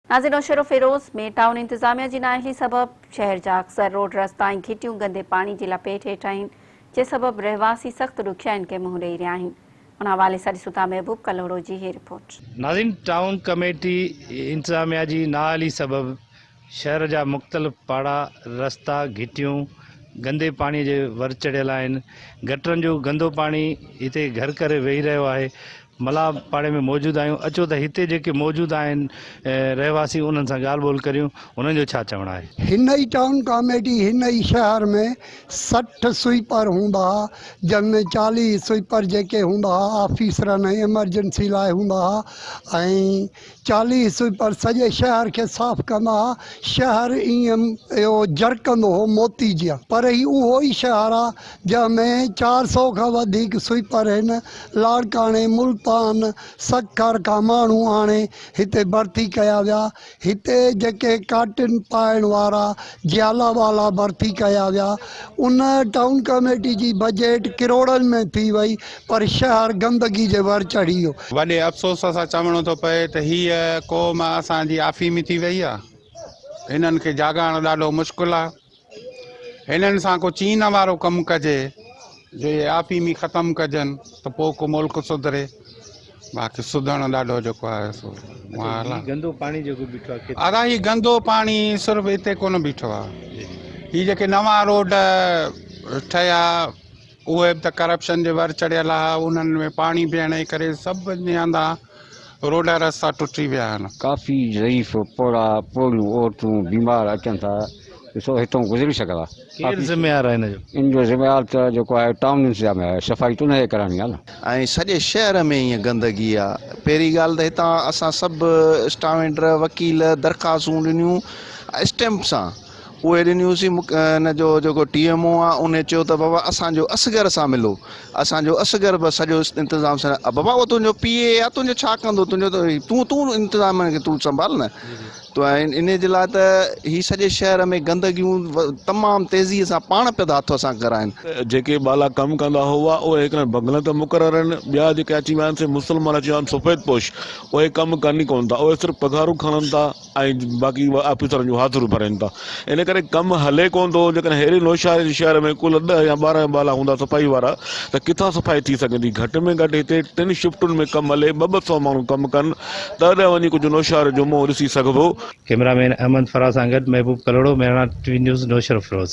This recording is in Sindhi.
ناظرين نوشهروفيروز ۾ ٽائون انتظاميا جي نااهلي سبب شهر جا اڪثر روڊ رستا ۽ گهٽيون گندي پاڻي جي لپيٽ هيٺ آهن جنهن سبب رهواسي سخت ڏکيائين کي منهن ڏئي رهيا آهن ان حوالي سان ڏسون ٿا محبوب ڪلهوڙو جي هي رپورٽ. ناظرين ٽائون ڪميٽي انتظاميا جي نااهلي سبب شهر جا مختلف پاڙا، رستا، گهٽيون گندي پاڻي جي ور چڙهيل آهن، گٽرن جو گندو پاڻي هتي گهر ڪري ويهي رهيو آهي، ملاح پاڙي ۾ موجود آهيون اچو ته هتي جيڪي موجود آهن رهواسي انهن سان ڳالهه ٻولهه ڪريون انهن جو ڇا چوڻ آهي. هن ئي ٽائون ڪاميٽي هن ئي شهر ۾ 60 سوئيپر هوندا ها جن ۾ 40 سوئيپر جيڪي هوندا ها آفيسرن ۽ ايمرجنسي لاء هوندا ها ۽ 40 سوئيپر سڄي شهر کي صاف ڪندا ها شهر ائين اهو جرڪندو هو موتي جيان پر هي اهو ئي شهر آ جنهن ۾ 400 کان وڌيڪ سوئيپر هن لاڙڪاڻي، ملتان، سکر کان ماڻهو آڻي هتي ڀرتي ڪيا ويا. هتي جيڪي ڪاٽن پائڻ وارا جيالا والا ڀرتي ڪيا ويا. ان ٽائون ڪميٽي جي بجيٽ ڪروڙن ۾ ٿي وئي پر شهر گندگي جي ور چڙهي ويو. وڏي افسوس سان چوڻو ٿو پئي ته هيء قوم اسان جي آفيمي ٿي وئي آ. هنن کي جاڳائڻ ڏاڍو مشڪل آ. هنن سان ڪو چين وارو ڪم ڪجي جو اهي آفيمي ختم ڪجن ته پوء ڪو ملڪ سڌري باقي سڌرڻ ڏاڍو جيڪو آهي سو محال آهي. گندو پاڻي جيڪو بيٺو آهي ادا هي گندو پاڻي صرف هتي ڪونه بيٺو آهي هي جيڪي نوان روڊ ٺهيا اهي به ته ڪرپشن جي ور چڙهيل آهي انهن ۾ پاڻي بيهڻ جي ڪري سڀ هنڌان روڊ رستا ٽٽي ويا آهن. ڪافي ضعيف پوڙها پوڙهيون عورتون بيمار اچن ٿا ڏسو هتون گذري سگهندا. ڪير ذميوار آهي ان جو؟ ان جو ذميوار ته جيڪو آهي ٽائون انتظاميا آهي صفائي ته ان کي ڪرائڻي آهي نه. ۽ سڄي شهر ۾ ائين گندگي آ پهرين ڳالهه ته هتان اسان سڀ اسٽاوينڊر وڪيل درخواستون ڏنيون اسٽيمپ سان اهي ڏنيونسين ان جو جيڪو ٽي ايم او آ ان چيو ته بابا اسان جو اصغر سان ملو اسان جو اصغر به سڄو انتظام سان بابا اهو تنهنجو پي اي آ تنهنجو ڇا ڪندو تنهنجو ته تون تون انتظام کي تون سنڀال نه تو ان جي لاء ته هي سڄي شهر ۾ گندگيون تمام تيزي سان پاڻ پيا ٿا هٿ سان ڪرائن. جيڪي ٻالا ڪم ڪندا هئا اهي هڪڙن بنگلن تي مقرر آهن ٻيا جيڪي اچي ويا آهن سي مسلمان اچي ويا آهن سفيد پوش اهي ڪم ڪن ئي ڪونه ٿا اهي صرف پگهارون کڻن ٿا ۽ باقي آفيسرن جون حاضريون ڀرين ٿا ان ڪري ڪم هلي ڪونه ٿو جيڪڏهن ههڙي نوشهري جي شهر ۾ ڪل ڏهه يا 12 ٻالا هوندا صفائي وارا ته ڪٿان صفائي ٿي سگهندي گهٽ ۾ گهٽ هتي ٽن شفٽن ۾ ڪم هلي ٻه ٻه سئو ماڻهو ڪم ڪن تڏهن وڃي ڪجهه نوشهري جو منهن ڏسي سگهبو. ڪئميرا مين احمد فراز سان گڏ Mehboob Kalhoro, Mehran T V news, Naushahro Feroze.